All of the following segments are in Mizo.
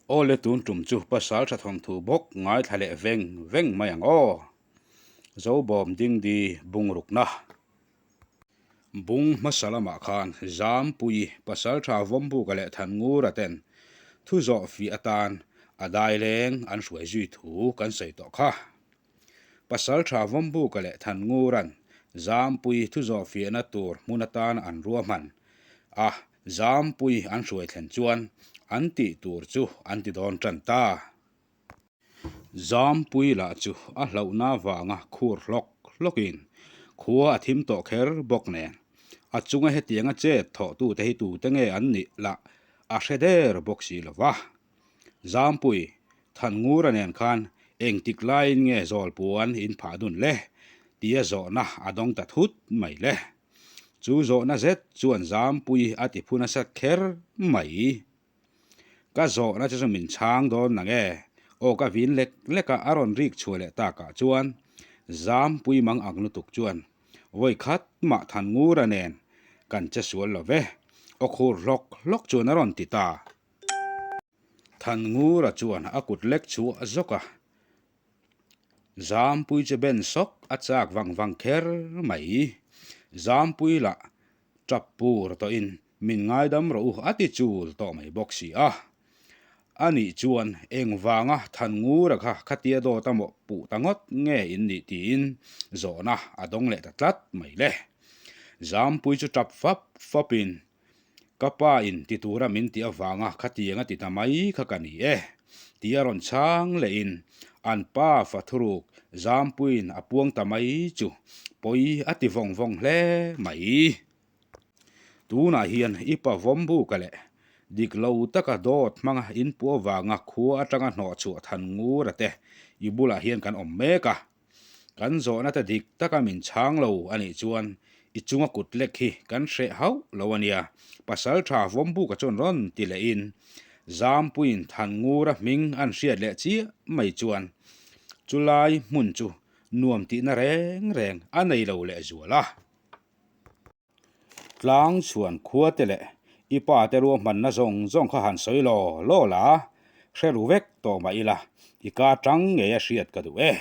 Awle tun tum chu Pasaltha thawnthu bawk ngaithla leh veng veng mai ang aw. Zobawm dingdi bungrukna. Bung hmasa lamah khan Zampui Pasaltha Vawmbuka leh Thanngura ten thu zawh fih atan a daileng an hruai zui thu kan sawi tawh kha. Pasaltha Vawmbuka leh Thanngura'n Zampui thu zawh fiahna tur hmun atan an ruahman a, Zampui an hruai thlen chuan an tih tur chu an ti dawn tan ta. Zampui lah chu a hlauhna vanga khur hlawk hlawkin khua a thim tawh kher bawk nen a chunga hetianga chet thawhtute hi tute nge an nih lah a hre der bawk si lo va. Zampui, Thanngura nen khan engtik laiin nge zawlpuan in phah dun le? tia zawhna a dawng ta thut mai le. Chu zawhna zet chuan Zampui a ti phu nasa kher mai. Ka zawhna chu chu min chhang dawn nang e, aw ka vin lek lek a a rawn rik chhuah leh takah chuan Zampui mang ang lutuk chuan vawi khat mah Thanngura nen kan che sual lo ve, aw khur hlawk hlawk chuan a rawn ti ta. Thanngura chuan a kut lek chu a zawk a, Zampui chu ben sawk a chak vang vang kher mai. Zampui lah tap pur tawhin min ngaidam rawh u a ti chul tawh mai bawk si a. Anih chuan engvanga Thanngura kha khatia dawt a mawh puh ta ngawt nge in nih tiin zawhna a dawng leh ta tlat mai le. Zampui chu tap fap fapin Ka pa in ti tura min tih avanga khatiang a ti ta mai kha ka ni e, tih a rawn chhang lehin an pa fa thuruk Zampuiin a puang ta mai chu pawi a ti vawng vawng hle mai. Tunah hian i pa vawmbuka leh dik lo taka dawt hmanga in puh avanga khua atanga hnawhchhuah than ngur a te i bulah hian kan awm mek a. Kan zawhna te dik taka min chhang lo a nih chuan i chunga kut lek hi kan hreh hauh lo a nia, pasal tha Vawmbuka chuan rawn ti lehin Zampuiin Thanngura hming an hriat leh chiah mai chuan chulai hmun chu nuam tihna reng reng a nei lo lehzual a. Tlang chhuan khua te leh i pa te ruahmanna zawng zawng kha han sawi law law la, hre ru vek tawh mah ila, i ka tang ngei a hriat ka duh e.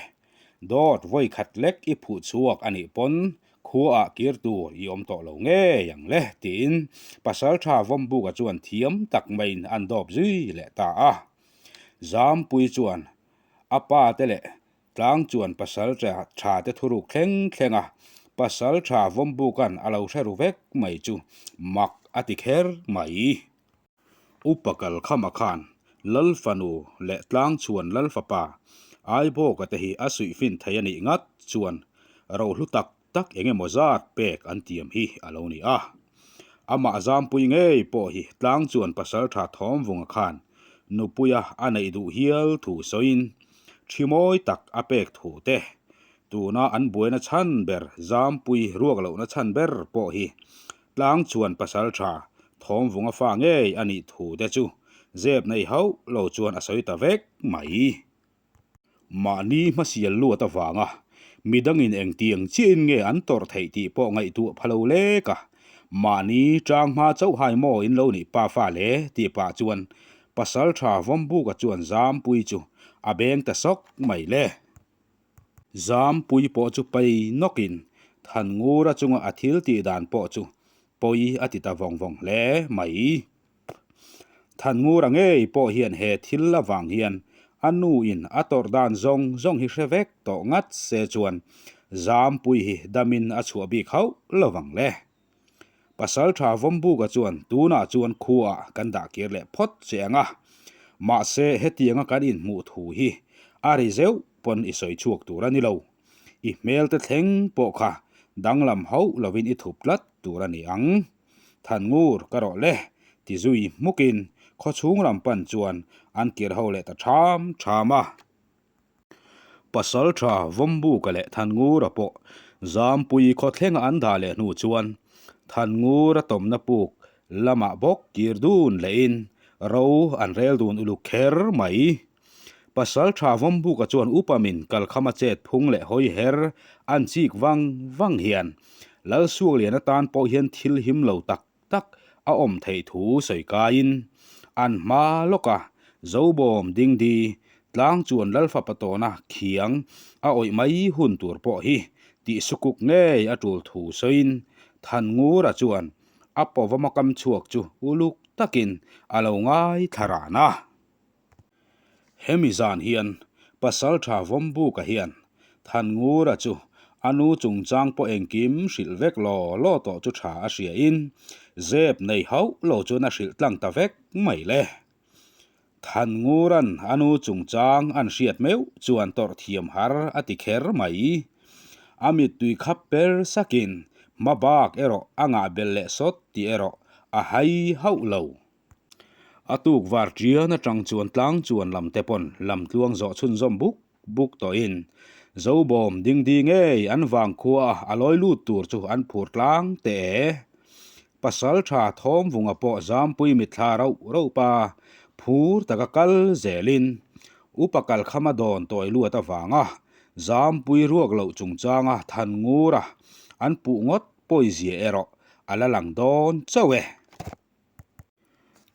Dawt vawi khat lek i phuh chhuak a nih pawn khuaah kir tur i awm tawh lo ngei ang le tiin Pasaltha Vawmbuka chuan thiam tak maiin an dawp zui leh ta a. Zampui chuan a pa te leh Tlang chuan pasal tha te thuruk thleng thleng a, pasal tha Vawmbuka'n a lo hre ru vek mai chu mak a ti kher mai. Upa Kalkhama khan Lal fanu leh Tlang chuan Lal fapa Aibawka te hi a suihfin thei a nih ngat chuan rohlu tak tak eng emaw zat pek an tiam hi a lo ni a. Amah Zampui ngei pawh hi tlang chuan Pasaltha Thawmvunga khan nupuia a neih duh hial thu sawiin thi mawi tak a pek thu te, tuna an buaina chhan ber Zampui ruak lohna chhan ber pawh hi tlang chuan Pasaltha Thawmvunga fa ngei a nih thu te chu zep nei hauh lo chuan a sawi ta vek mai. Mahni hmasial luat avanga midangin engtiang chiahin nge an tawrh theih tih pawh ngaihtuah pha lo lek a, mahni tang hma chauh hai maw in lo nih pa fa le tih pah chuan Pasaltha Vawmbuka chuan Zampui chu a beng ta sawk mai le. Zampui pawh chu pai nawkin Thanngura chunga a thil tih dan pawh chu pawi a ti ta vawng vawng hle mai. Thanngura ngei pawh hian he thil avang hian a nuin a tawrh dan zawng zawng hi hre vek tawh ngat se chuan Zampui hi damin a chhuah bik hauh lo vang le. Pasaltha Vawmbuka chuan tunah chuan khuaah kan dah kir leh phawt che ang a, mahse hetianga kan inhmuh thu hi a ri zeuh pawn i sawi chhuak tur a ni lo. I hmelte thleng pawh kha danglam hauh lovin i thup tlat tur a ni ang. Than ngur ka rawh le, ti zui hmukin khawchhung lam pan chuan an kir ho leh ta ṭham ṭham a. Pasalṭha Vawmbuka leh Thanngura pawh Zampui khawthlenga an dah leh hnu chuan Thanngura tawmna puk lamah bawk kir dun lehin ro an rel dun uluk kher mai. Pasalṭha Vawmbuka chuan upamin kalkhama chet phung leh hawi her an chik vang vang hian Lalsuaklian atan pawh hian thil him lo tak tak a awm theih thu sawi kaiin an hma lawk a. Zobawm dingdi tlang chuan Lalfapa tawna khiang a awih mai hun tur pawh hi tih sukuk ngei a tul thu sawiin Thanngura chuan a pawvawma kam chhuak chu uluk takin a lo ngaithla ran a. Hemi zan hian Pasaltha Vawmbuka hian Thanngura chu a nu chungchang pawh engkim hrilh vek law law tawh chu tha a hriain zep nei hauh lo chuan a hrilh tlang ta vek mai le. Thanngura'n a nu chungchang an hriat meuh chuan tawrh thiam har a ti kher mai. A mittui khap per sakin hma bak erawh a ngah belh leh sawt tih erawh a hai hauh lo. A tuk var ṭian aṭang chuan tlang chuan lam te pawn lam tluang zawh chhunzawm buk buk tawhin Zobawm dingdi ngei an vangkhua a lawi lut tur chu an phur tlang teh e. Pasalṭha Thawmvunga pawh Zampui mitthla rauh rauh pa phur taka kal zelin Upa Kalkhama dawn tawi luat avanga Zampui ruak loh chungchanga Thanngura an puh ngawt pawizia erawh a la lang dawn chauh e.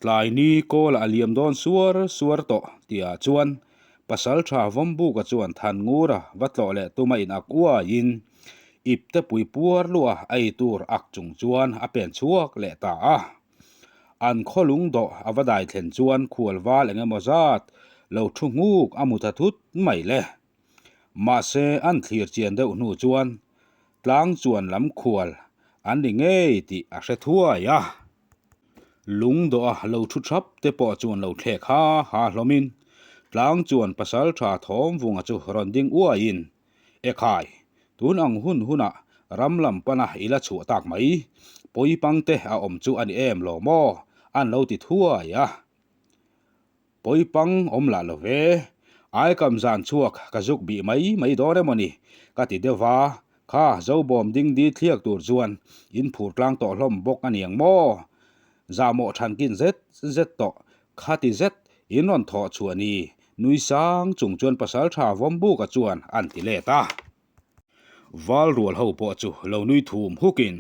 Tlai ni kawlah a liam dawn suar suar tawh tihah chuan Pasaltha Vawmbuka chuan Thanngura va tlawh leh tuma in ak uaiin ipte pui puar luah a ei tur ak chung chuan a pen chhuak leh ta a. An khaw lung dawh a va dai thlen chuan khual val eng emaw zat lo thu nghuk a mu ta thut mai le. Mahse an thlir chian deuh hnu chuan tlang chuan lam khual an ni ngei tih a hre thuai a. Lung dawh a lo thu thap te pawh chuan lo thlek ha ha hlawmin tlang chuan pasal tha thawmvunga chu rawn ding uaiin, Ekhai, tun ang hun hunah ram lam pana i la chhuah tak mai, pawipang te a awm chu a ni em lo maw? an lo ti thuai a. Pawipang awm lah lo ve, Aikam zan chhuak ka zuk bih mai mai dawn emaw ni? ka ti deuh va, kha Zobawm dingdi thliak tur chuan in phur tlang tawh hlawm bawk a niang maw? Zahmawh thankin zet zet tawh khati zet in rawn thawh chhuah ni, nui sang chung chuan Pasaltha Vawmbuka chuan an ti let a. Val rual ho pawh chu lo nui thum hukin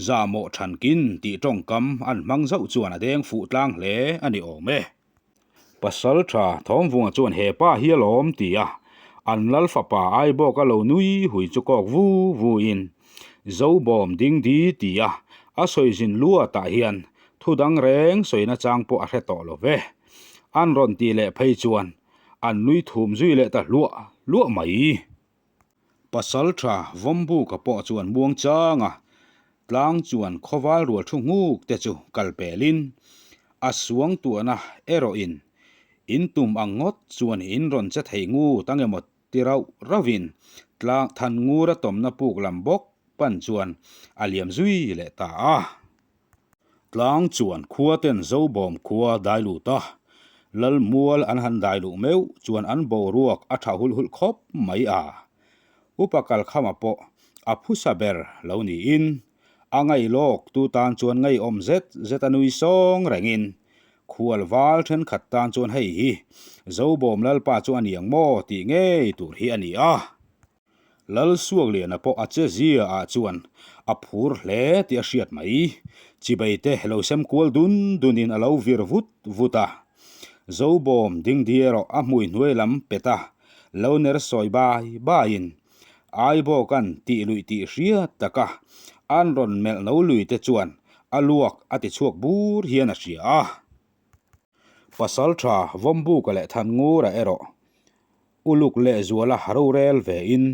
zahmawh thankin tih tawngkam an hmang zauh chuan a deng fuh tlang hle a ni awm e. Pasal tha Thawmvunga chuan he pa hi a lawm ti a, an lal fapa Aibawka lo nui hui chu kawk vu vu in Zobawm dingdi ti a, a sawi zin luatah hian thu dang reng sawina chang pawh a hre tawh lo ve. An rawn tih leh phei chuan an nui thum zui leh ta hluah hluah mai. Pasaltha Vawmbuka pawh chuan muang changa tlang chuan khawval rual thu nghuk te chu kal pelin a suang tuahna erawhin in tum ang ngawt chuan in rawn che thei ngut ang emaw ti rauh rauhin tlang Thanngura tawmna puk lam bawk pan chuan a liam zui leh ta a. Tlang chuan khua ten Zobawm khua dai lut a, Lalmual an han dai luh meuh chuan an boruak a tha hulh hulh khawp mai a. Upa Kalkhama pawh a phusa ber lo niin a ngailawk tu tan chuan ngeiawm zet zet a nui sawng rengin khual val thenkhat tan chuan hei hi Zobawm Lalpa chu a niang maw tih ngei tur hi a ni a. Lalsuakliana pawh a che zia ah chuan a phur hle tih a hriat mai. Chibei te lo sem kual dun dun in a lo vir vut vut a. Zobawm dingdi erawh a hmui hnuai lam pet a, lo ner sawi bai bai in Aibawk-a'n tih luih tih hriat tak a, an rawn melh no lui te chuan a luak a ti chhuak bur hian a hria a. Pasaltha Vawmbuka leh Thanngura erawh Uluk leh Zuala rorel ve in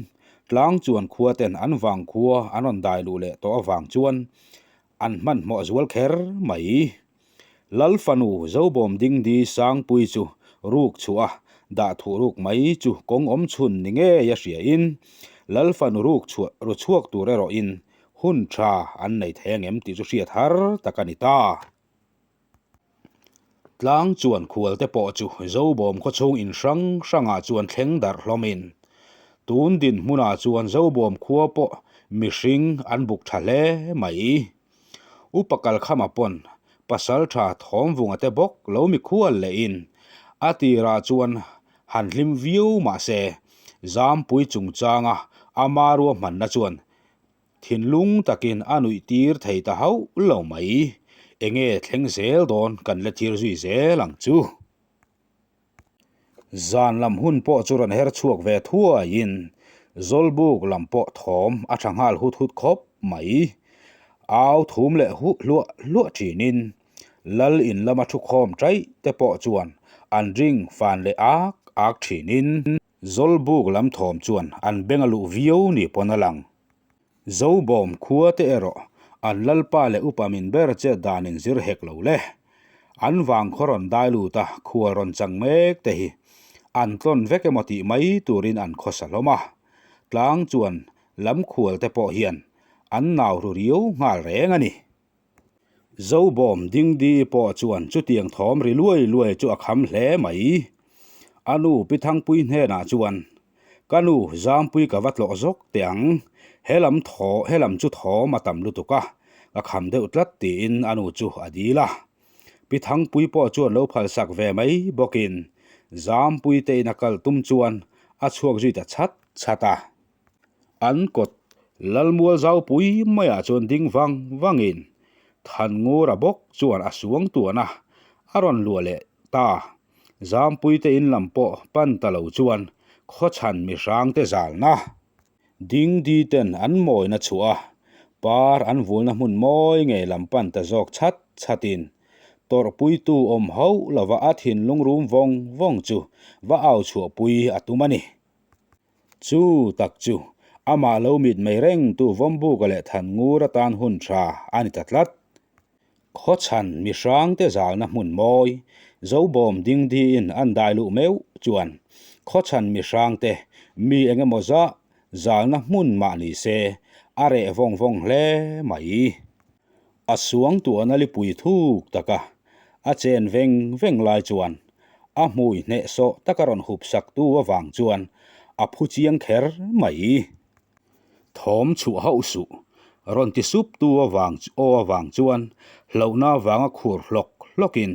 tlang chuan khua ten an vang khua an rawn dai luh leh tawh avang chuan an hmanhmawh zual kher mai. Lal fanu Zobawm Dingdi Sangpui chu ruk chhuah a dah thuh ruk mai chu kawng awm chhun ni ngei a hria in Lal fanu ruk chhuah ru chhuak tur erawh in hun tha an nei thei angem tih chu hriat har tak a ni ta. Tlang chuan khualte pawh chu Zobawm khawchhung in hrang hrangah chuan thleng darh hlawmin tun dinhmunah chuan Zobawm khua pawh mihring an buk tha hle mai. Upa Kalkhama pawn Pasaltha Thawmvunga te bawk lo mikhual lehin a tirah chuan han hlim viau mahse Zampui chungchanga ama ruahmanna chuan Thinlung takin a nuih tir thei ta hauh lo mai. Enge thleng zel dawn kan la thlir zui zel ang chu. Zan lam hun pawh chu rawn her chhuak ve thuaiin Zawlbuk lam pawh thawm a tha nghal hut hut khawp mai. Au thum leh huh hluah hluah thinin Lal in lama thukhawm chaih te pawh chuan an ring fan leh ak ak thinin Zawlbuk lam thawm chuan an beng a luh viau ni pawn a lang. Zobawm khua te erawh an lalpa leh upa min ber chet dan in zir hek lo le. An vang khaw rawn dai lut a, khual rawn chang mek te hi an tlawn vek emaw tih mai turin an khawsa hlawm a. Tlang chuan lam khual te pawh hian an nau ru riau nghal reng a ni. Zobawm Dingdi pawh chuan chutiang thawm ri luai luai chu a kham hle mai. A nu Pi Thangpui hnenah chuan, Ka nu, Zampui ka va tlawh zawk teh ang, he lam thaw, he lam chu thawm a tam lutuk a, ka kham deuh tlat tiin a nu chu a dil a. Pi Thangpui pawh chuan lo phalsak ve mai bawkin Zampui te in a kal tum chuan a chhuak zui ta chhat chhat a. An kawt Lalmual Zaupui maiah chuan ding vang vangin Thanngura bawk chuan a suang tuan a, a rawn luah leh ta. Zampuite in lam pawh pan ta lo chuan khawchhan mihrangte zalna dingdi ten an mawina chhuah a, par an vulna hmun mawi ngei lam pan ta zawk chhat chhatin tawrhpuitu awm hauh lova a thinlung rum vawng vawng chu va au chhuahpui a tum a ni. Chu tak chu amah lo mit mai reng tu Vawmbuka leh Thanngura tan hun tha a ni ta tlat. Khawchhan mihrangte zalna hmun mawi Zobawm dingdiin an dai luh meuh chuan khawchhan mihrangte mi eng emaw zah zalna hmun mah ni se a reh vawng vawng hle mai. A suangtuahna lipui thuk taka a chen veng veng lai chuan a hmui hnehsawh taka rawn hup sak tu avang chuan a phu chiang kher mai. Thawm chhuah hauh suh, rawn ti sup tu avang aw avang chuan hlauhna avanga khur hlawk hlawkin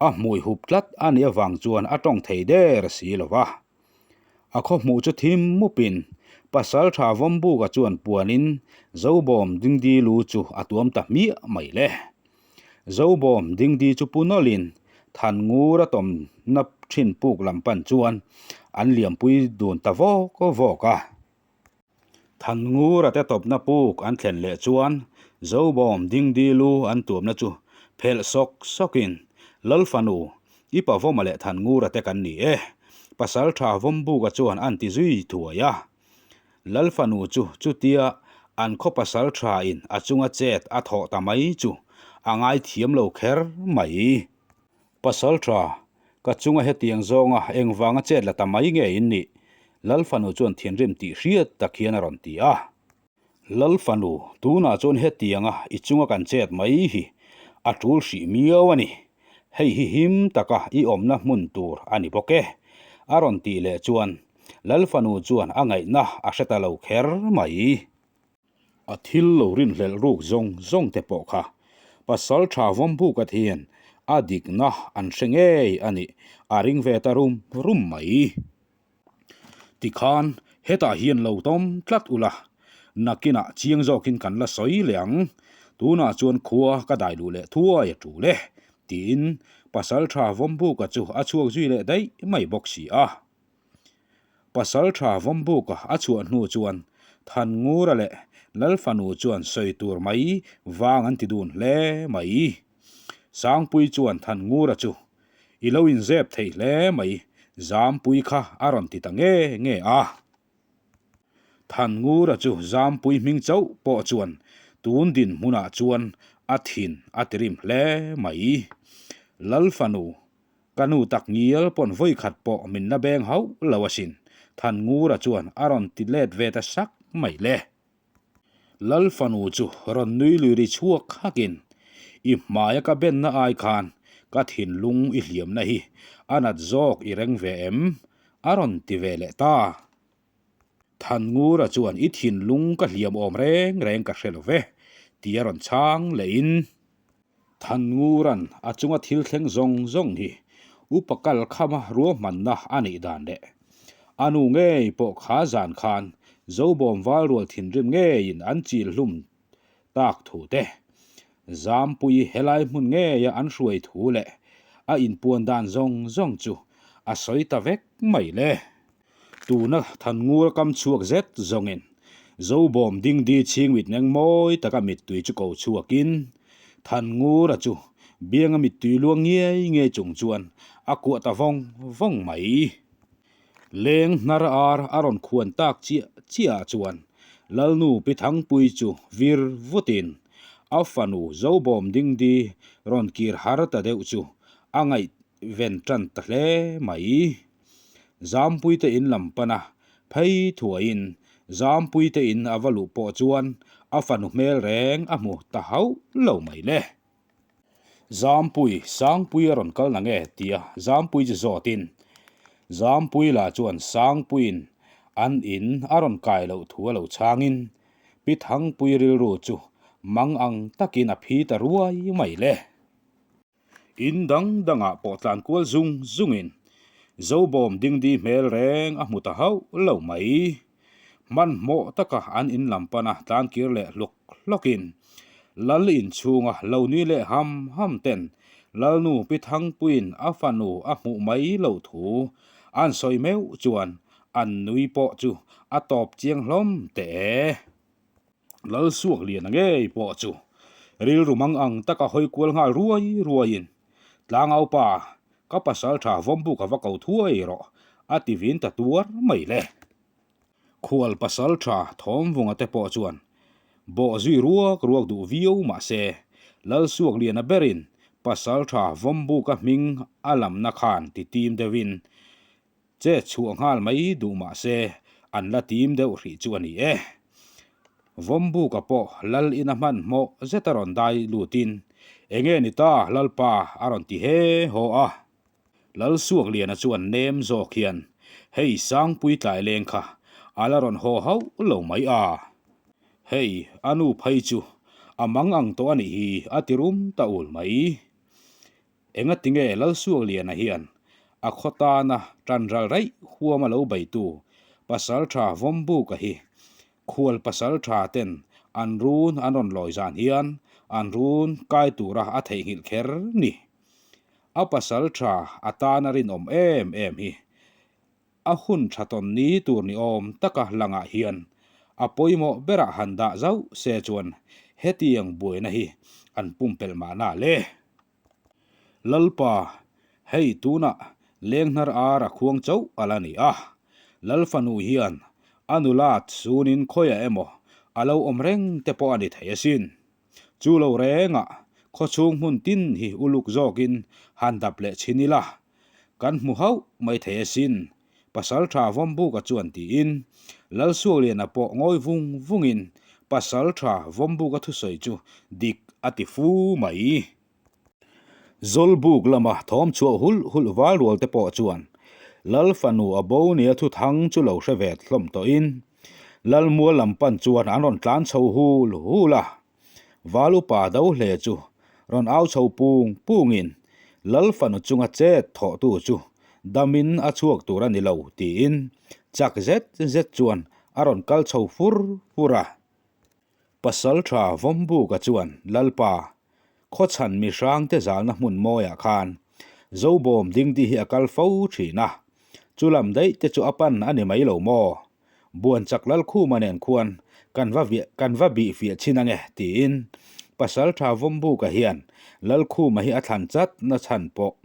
a hmui hup tlat a nih avang chuan a tawng thei der si lo va. A khaw hmuh chu thim mupin Pasaltha Vawmbuka chuan puanin Zobawm Dingdi lu chu a tuam ta hmiah mai le. Zobawm Dingdi chu pu nawlhin Thanngura tawmna thin puk lam pan chuan an liampui dun ta vawk vawk a. Thanngura te tawpna puk an thlen leh chuan Zobawm Dingdi lu an tuamna chu phelh sawk sawkin, Lal fanu, i pa Vawma leh Thanngura te kan ni e, Pasaltha Vawmbuka chuan an ti zui thuai a. Lal fanu chu chutia an khaw pasaltha in a chunga chet a thawh ta mai chu a ngaithiam lo kher mai. Pasalṭha, ka chunga hetiang zawnga engvanga chet la ta mai nge in nih? Lal fanu chuan thinrim tih hriat tak hian a rawn ti a. Lal fanu, tunah chuan hetianga i chunga kan chet mai hi a ṭul hrih miau a ni. Hei hi him taka i awmna hmun tur a ni bawk e, a rawn tih leh chuan Lal fanu chuan a ngaihna a hre ta lo kher mai. A thil lo rinhlelh ruk zawng zawng te pawh kha pasal tha Vawmbuka thian a dikna an hre ngei a nih a ring ve ta rum rum mai. Tikhan hetah hian lo tawm tlat ula, nakinah chiang zawkin kan la sawi leh ang, tunah chuan khua ka dai luh leh thuai a tul e, tiin pasal tha Vawmbuka chu a chhuak zui leh daih mai bawk si a. Pasal tha Vawmbuka a chhuah hnu chuan Thanngura leh Lalfanu chuan sawi tur mai vang an ti dun hle mai. Sangpui chuan Thanngura chu, I lo inzep thei hle mai, Zampui kha a rawn ti ta nge nge a. Thanngura chu Zampui hming chauh pawh chuan tun dinhmunah chuan a thin a tirim hle mai. Lalfanu Ka nu tak ngial pawn vawi khat pawh min la beng hauh lo asin, Thanngura chuan a rawn ti let ve ta sak mai le. Lal fanu chu rawn nui lui ri chhuak hakin, I hmaia ka benna ai khan ka thinlung i hliamna hi a nat zawk i reng ve em? a rawn ti ve leh ta. Thanngura chuan i thinlung ka hliam awm reng reng ka hre lo ve, tia rawn chhang lehin. Thanngura'n a chunga thil thleng zawng zawng hi upa kal khama ruahmanna a nih dan leh a nu ngei pawh kha zan khan Zobawm valrual thinrim ngeiin an chil hlum tak thu te, Zampui helai hmun ngeia an hruai thu leh a inpuan dan zawng zawng chu a sawi ta vek mai le. Tuna Thanngura kam chhuak zet zawngin Zobawm dingdi chhingmit neng mawi taka mittui chu ko chhuakin Thanngura chu bianga mittui luang ngiai ngiai chung chuan a kuah ta vawng vawng mai. Leng hnar ar a rawn khuan tak chiah chiah ah chuan Lalnu Pi Thangpui chu vir vutin a fanu Zobawm dingdi rawn kir har ta deuh chu a ngaihven tan ta hle mai. Zampui te in lam pana phei thuaiin Zampui te in a va luh pawh chuan a fanu hmel reng a hmu ta hauh lo mai le. Zampui, Sangpui a rawn kal na nge? tia Zampui chu zawtin Zampui lah chuan Sangpuiin an in a rawn kai loh thu a lo chhangin Pi Thangpui rilru chu mang ang takin a phi ta ruai mai le. In dang dangah pawh tlan kual zung zungin Zobawm dingdi hmel reng a hmu ta hauh lo mai. Hmanhmawh taka an in lam pana tlan kir leh hlawk hlawkin Lal inchhunga lo nui leh ham ham ten Lalnu Pi Thangpuiin a fanu a hmuh mai loh thu an sawi meuh chuan an nui pawh chu a tawp chiang hlawm teh e. Lal suak lian a ngei pawh chu rilru mang ang taka hawi kual nghal ruai ruaiin Tlangaupa ka pasal tha vawmbuk a va ko thuai rawh a ti vin ta tuar mai le. Khual pasal tha thawmvunga te pawh chuan bawh zui ruak ruak duh viau mah se Lal suak lian a berin pasal tha vawmbuka hming a lamna khan ti tim deuhin Che chhuah nghal mai duh mah se an la tim deuh hrih chu a ni e. Vawmbuka pawh lal ina hmanhmawh zet a rawn dai lutin, Enge ni ta Lalpa a rawn ti he haw a. Lal Suakliana chuan nem zawk hian, Hei Sangpui tlai leng kha a la rawn haw hauh lo mai a. Hei a nu phei chu a mang ang tawh a nih hi a ti rum ta ul mai. Engatinge Lalsuakliana hian a khaw tana tanral raih huama lo beitu Pasaltha Vawmbuka hi khual pasaltha ten an run an rawn lawi zan hian an run kai tura a theihnghilh kher ni. A pasaltha a tana rinawm em em hi A hun tha tawn ni tur ni awm taka langah hian a pawimawh berah han dah zauh se chuan hetiang buaina hi an pumpelh mahna le. Lalpa, hei tunah lenghnar ar a khuang chauh a la ni a, Lalfanu hian a nulat sunin khawiah emaw a lo awm reng te pawh a ni thei asin. Chu lo rengah khawchhung hmun tin hi uluk zawkin han dap leh chhin ila, Kan hmu hauh mai thei asin, Pasaltha Vawmbuka chuan tiin Lalsuakliana pawh ngawi vung vungin Pasaltha Vawmbuka thusawi chu dik a ti fu mai. Zawlbuk lama thawm chhuah hulh hulh val rual te pawh chuan Lal fanu a bo nia thuthang chu lo hre vet hlawm tawhin Lalmual lam pan chuan an rawn tlan chho hul hul a. Val upa do hle chu rawn au chho pung pungin Lal fanu chunga chet thawhtu chu damin a chhuak tur a ni lo tiin chak zet zet chuan a rawn kal chho fur fur a. Pasaltha Vawmbuka chuan Lalpa Khawchhan mi hrangte zalna hmun mawiah khan Zobawm dingdi hi a kal fo thin a, chu lam daih te chu a pan a ni mai lo maw? Buanchak Lalkhuma nen khuan kan va viah kan va bih fiah chhin ange tiin Pasaltha Vawmbuka hian Lalkhuma hi a thlan chat na chhan pawh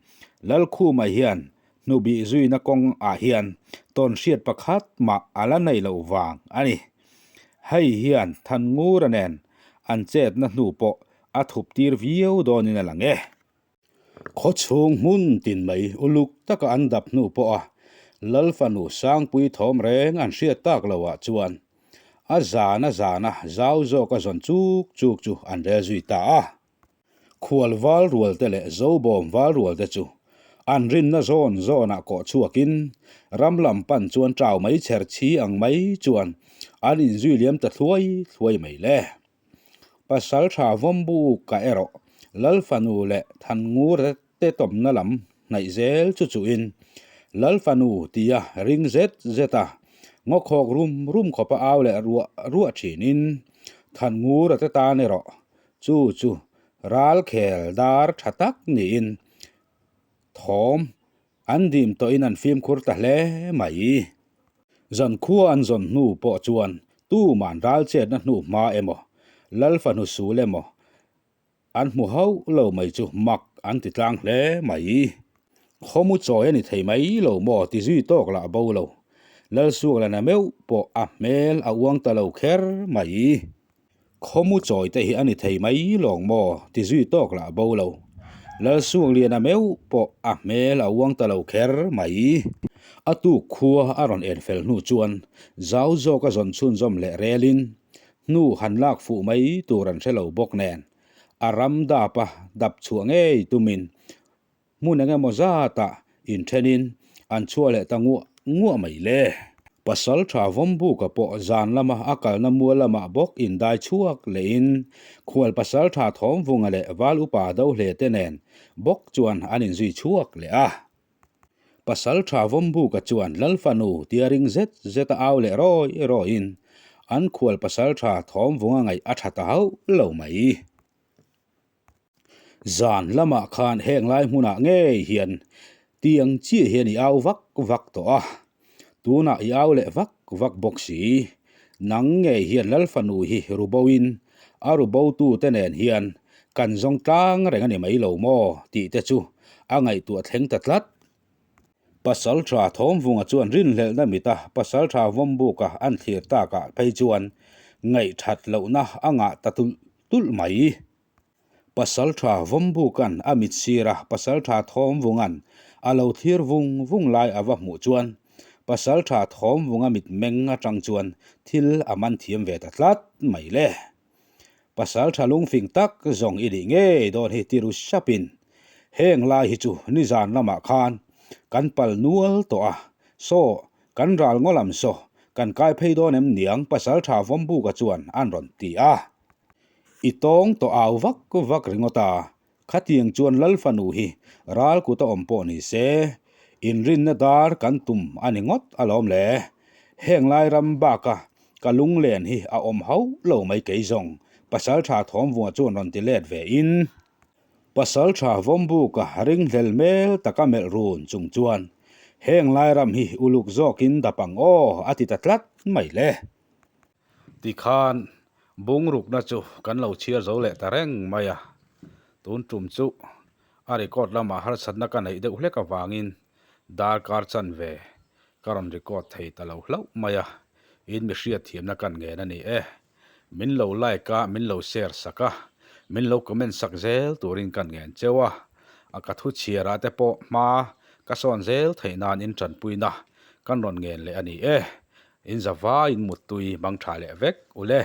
Lalkhuma hian hnubih zuina kawng ah hian tawn hriat pakhat mah a la nei loh vang a ni. Hei hian Thanngura nen an chetna hnu pawh a thup tir viau dawnin a lang e. Khawchhung hmun tin mai uluk taka an dap hnu pawha Lal fanu Sangpui thawm reng an hriat tak loah chuan a zana zana zau zawka zawn chuk chuk chu an rel zui ta a. Khual val rual te leh Zobawm val rual te chu an rinna zawn zawnah kawh chhuakin ram lam pan chuan chau mai chher chhi ang mai chuan an inzui liam ta thluai thluai mai le. Pasaltha Vawmbuka erawh Lal fanu leh Thanngura te tawmna lam hnaih zel chu chuhin Lal fanu tia ring zet zet a ngawkhawk rum rum khawpa au leh ruah ruah thinin Thanngura te tan erawh chu chu ral khel dar tha tak niin thawm. An dim tawhin an fimkhur ta hle mai. Zankhua an zawn hnu pawh chuan tuman ral chetna hnu hma emaw, Lal fanu sul emaw an hmu hauh lo mai chu mak an ti tlang hle mai. Khawmu chawi a ni thei mai lo maw ti zui tawk lah bo lo. Lal Suaklana meuh pawh a hmel a uang ta lo kher mai. Khawmu chawi te hi a ni thei mai lawng maw ti zui tawk lah bo lo. Lal Suakliana meuh pawh a hmel a uang ta lo kher mai. A tuk khua a rawn en fel hnu chuan zau zawk a zawn chhunzawm leh relin hnu han lak fuh mai tur an hre lo bawk nen a ram dap a dap chhuah ngei tumin Hmun eng emaw zatah inthenin an chhuah leh ta nguah nguah mai le. Pasaltha Vawmbuka pawh zan lama a kalna mual lamah bawk indai chhuak lehin khual Pasaltha Thawmvunga leh Val Upa Dohle te nen bawk chuan an inzui chhuak leh a. Pasaltha Vawmbuka chuan Lal fanu tia ring zet zeta au leh rawi rawiin an khual Pasaltha Thawmvunga ngaih a tha ta hauh lo mai. Zan lamah khan heng lai hmunah ngei hian tiang chiah hian i au vak vak tawh a, tunah i au leh vak vak bawk si. Nang ngei hian Lal fanu hi ru boin a ru botute nen hian kan zawng tlang reng a ni mai lo maw tih te chu a ngaihtuah thleng ta tlat. Pasaltha Thawmvunga chuan rinhlelhna mita Pasaltha Vawmbuka an thlir takah phei chuan ngaihthat lohna a ngah ta tulh tulh mai. Pasaltha Vawmbuka'n a mit sira Pasaltha Thawmvunga'n a lo thlir vung vung lai a va hmuh chuan Pasaltha Thawmvunga mit meng atang chuan thil a man thiam ve ta tlat mai le. Pasaltha lungfing tak zawng i nih ngei dawn hi ti ru sapin heng lai hi chu nizan lamah khan kan pal nual tawh a, saw kan ral ngaw lam saw kan kai phei dawn em niang Pasaltha Vawmbuka chuan an rawn ti a. I tawng tawh au vak vak ringawt a, khatiang chuan Lal fanu hi ral kut a awm pawh ni se, inrinna dar kan tum a ni ngawt alawm le. Heng lai ram baka ka lunglen hi a awm hauh lo mai kei zawng, Pasaltha Thawmvunga chuan rawn ti let ve in. Pasaltha Vawmbuka ringhlel hmel taka melh run chung chuan, Heng lai ram hi uluk zawkin dap ang aw a ti ta tlat mai le. Tikhan bungrukna chu kan lo chhiar zo leh ta reng mai a, tun tum chu a record lamah harsatna ka neih deuh hlek avangin darkar chanve ka rawn record thei ta lo hlauh mai a, in mi hriatthiamna kan ngen a ni e. Min lo like a, min lo share sak a, min lo comment sak zel turin kan ngen cheu a, a ka thu chhiarah te pawh hma ka sawn zel theih nan in tanpuina kan rawn ngen leh a ni e. In zavaiin muttui hmang tha leh vek u le.